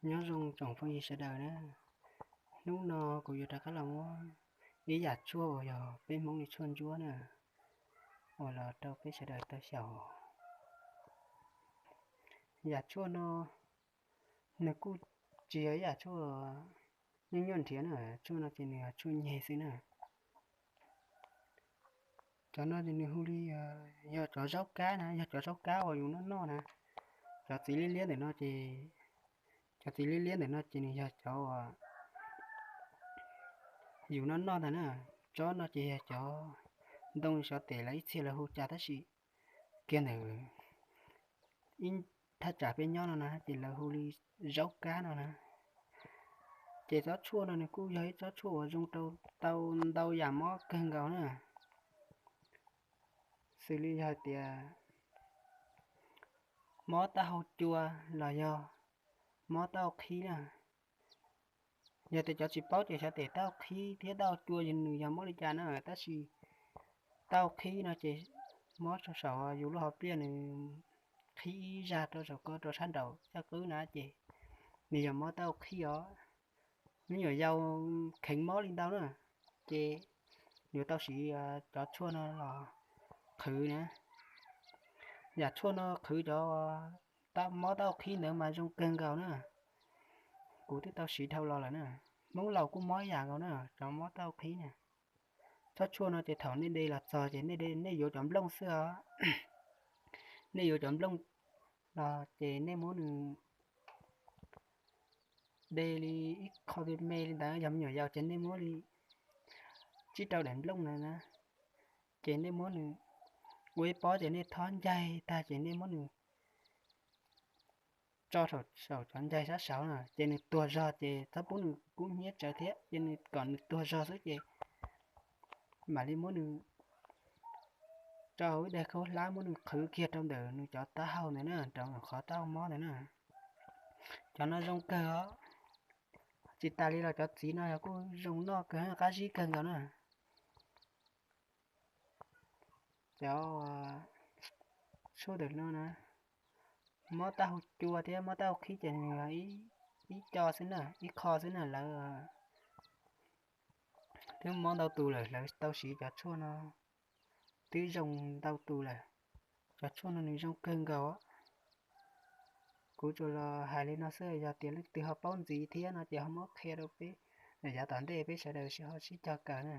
Nyob zoo tsoom phooj ywg sawv daws na, hnub no kuv yuav rov qab los muab ib yam tshuaj uas yog peb Hmoob li tshuaj ntsuab na, uas los rau peb sawv daws tau xyaum. Yam tshuaj no nws kuj tsis yog ib yam tshuaj nyuaj nyuaj nrhiav na, tshuaj no ces nws yog tshuaj nyeg xwb na. Cov no ces nws hu li, yog cov zaub kab na, yog cov zaub kab uas yus noj noj na. Cov txiv liab liab ntawm no ces, cov txiv liab liab ntawm no ces nws yog cov uas yus noj noj ntag na. Tsob no ces yog cov ntoo xyov tes lawv ib txhia lawv hu cas tab sis kiag ntawm ib thaj tsam peb nyob no na ces lawv hu li zaub kab no na. Ces tsob tshuaj no nws kuj yog ib tsob tshuaj uas zoo rau tau ntau yam mob kawg nkaus na. Xws li yog hais tias mob taub hau cua los yog mob taub hau qhib na. Yog tias cov tsis paub ces xyov tes taub hau qhib thiab taub hau cua nws yog mob li cas na, tab sis taub hau qhib no ces mob rau saum yus lub hauv pliaj nws qhib ib zag rau saum ko rau sab nraum caj qwb na ces nws yog mob taub hau qhib os. Me nyuam yaus kheev mob li ntau na, ces yuav tau siv cov tshuaj no los qhwv na. Yam tshuaj no qhwv cov mob taub hau qhib ntawd mas zoo kawg nkaus na. Kuv twb tau siv dhau los lawm na. Hmoob laus kuj mob ib yam nkaus na, cov mob taub hau qhib na. Tsob tshuaj no ces thaum nej de los txog ces nej yuav cov nplooj xwb os. Nej yuav cov nplooj los ces nej muab nws de li ib qho me me li ntawd, yog me nyuam yaus ces nej muab li tsib rau daim nplooj ntawd na, ces nej muab nws ua ib pob ces nej thob ncaig tag ces nej muab nws tso saum cov ncaig sab saud na, ces nws tuag zog ces txhob pub nws kub hnyiab tsawv thiab, ces nws kom nws tuag zog xwb ces mam li muab nws tso hauv ib daig khaub hlab muab nws qhwv kiag rau ntawm nws cov taub hau ntawd na, rau qhov taub hau mob ntawd na. Cov no zoo kawg os. Tsis tas li los cov txiv no yog kuj zoo noj kawg, qab zib kawg nkaus na. Cov tshuaj ntawm no na, mob taub hau cua thiab mob taub hau qhib ces nws yog ib co xwb na, ib qho xwb na, lawv twb mob ntau tus lawm lawv tau siv cov tshuaj no twb zoo ntau tus lawm. Cov tshuaj no nws zoo kawg nkaus. Kuv tsuas los hais li no xwb, yog tias leej twg ho paub ntxiv thiab no ces ho muab qhia rau peb, yav tom ntej peb sawv daws ho sib cog kawm na.